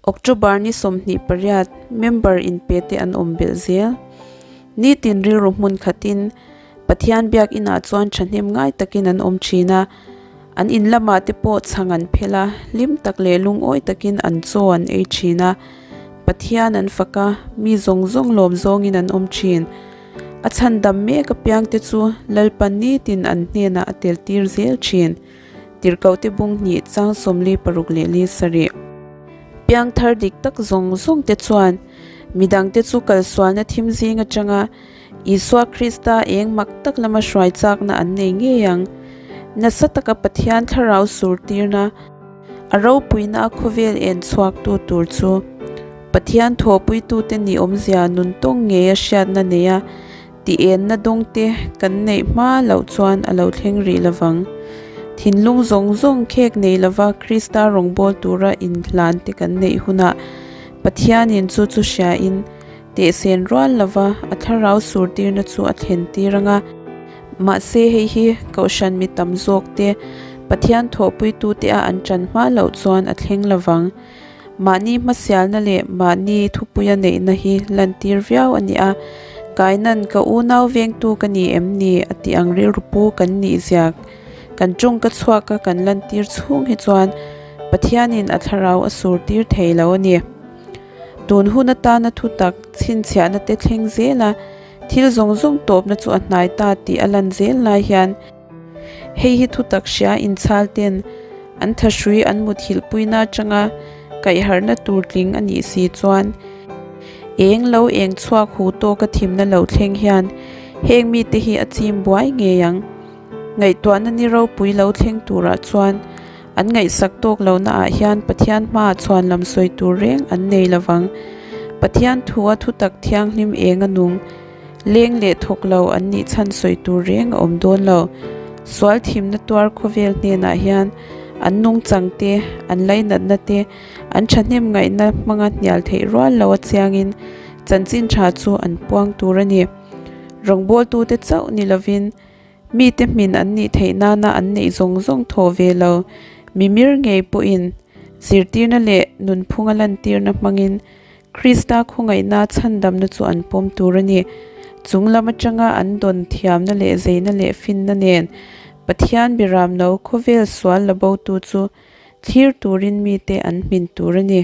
October ni 28, member inpe te an awm belh zel. Nitin rilru hmun khatin Pathian biakinah chuan thahnem ngai takin an awm thin a, an in lamah te pawh chhang an phel a, hlim tak leh lungawi takin an chaw an ei thin a, Pathian an fak a, mi zawng zawng lawm zawngin an awm thin. A chhandam mek apiangte chu Lalpa nitin an hnenah a tel tir zel thin. Tirhkohte bung hnih chang 46 leh li sarih. Piangthar dik tak zawng zawng te chuan midangte chu kalsualna thim zing atanga Isua Krista eng mak tak lama hruai chakna an nei ngei ang. Nasa taka Pathian thlarau surtirna a ropuina a khawvel en chhuaktu tur chu Pathian thawhpuitute ni awmzia nun tawng ngei a hriatna nei a tih enna dawngte kan neih hma loh chuan a lo thleng rih lovang. Thinlung zawng zawng khek nei lova Krista rawngbâwl tura inhlante kan neih hunah Pathianin chu chu hriain tehsen rual lova a thlarau surtirna chu a thlen tir ang a. Mahse hei hi Kohhran mi tam zawkte Pathian thawhpuitute a an ṭan hma loh chuan a thleng lovang. Mahni hmasialna leh mahni thupuia neihna hi lantir viau a ni a, Kainan ka unau vengtu ka ni em ni a tih ang rilru pu kan nih zia kan tawngka chhuaka kan lantir chhung hi chuan Pathianin a thlarau a surtir thei lo a ni. Tun hun atana thutak chhinchhiahna te thleng zel a, thil zawng zawng tawpna chu a hnai ta tih a lan zel lai hian, Hei hi thutak hria inchhal ten an thahrui an muthilhpuina atanga kaihharhna tur tling a nih si chuan eng lo eng chhuak hu tawka thimna lo thleng hian heng mite hi a chim buai ngei ang. Ngaihtuahna ni ropui lo thleng turah chuan an ngaihsak tawk lohna ah hian Pathian hmaah chhuan lam sawi tur reng an nei lovang. Pathian thua thutak thianghlim eng a nung. Leng leh thawk lo an nih chhan sawi tur reng a awm dawn lo. Sual thimna tuar khawvel hnenah hian an nungchang te, an lainatna te, an thahnem ngaihna hmanga hnial theih rual lo a chiangin chanchin tha chu an puang tur a ni. Rawngbawltute chauh ni lovin mite hmin an nih theih nana an neih zawng zawng thawh ve lo mimir ngei pawhin zirtirna leh nunphunga lantirna hmangin Krista khawngaihna chhandamna chu an pawm tur a ni. Chung lam atanga an dawn thiamna leh zeina leh finna nen Pathian biramno khawvel sual la botu chu thlir turin mite an hmin tur a ni.